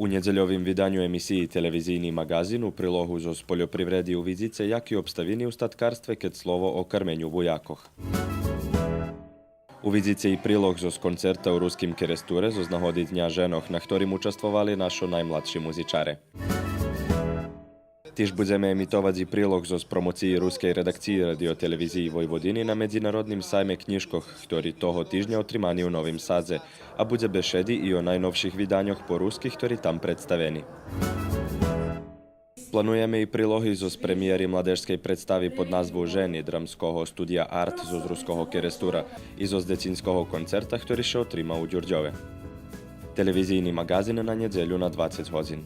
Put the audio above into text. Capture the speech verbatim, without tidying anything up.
У нєдзельовим виданю емисиї Телевизийни маґазин у прилогу зоз польопривреди увидзице яки обставини у статкарстве кед слово о карменю буякох. Увидзице и прилог зоз концерта у Руским Керестуре зоз нагоди Дня женох, на хторим участвовали нашо наймладши музичаре. Тиж будземе емитовац и прилог зоз промоциї рускей редакциї Радио-телевизиї Войводини на Медзинародним сайме кнїжкох, хтори того тижня отримани у Новим Садзе, а будзе бешеди и о найновших виданьох по руски, хтори там представени. Плануєме и прилоги зоз премиєри младежскей представи под назву Жени Драмского студия Арт зоз Руского Керестура и зоз дзецинского концерта, хтори ше отрима у Дюрдьове. Телевизийни маґазин на нєдзелю на двацец годзин.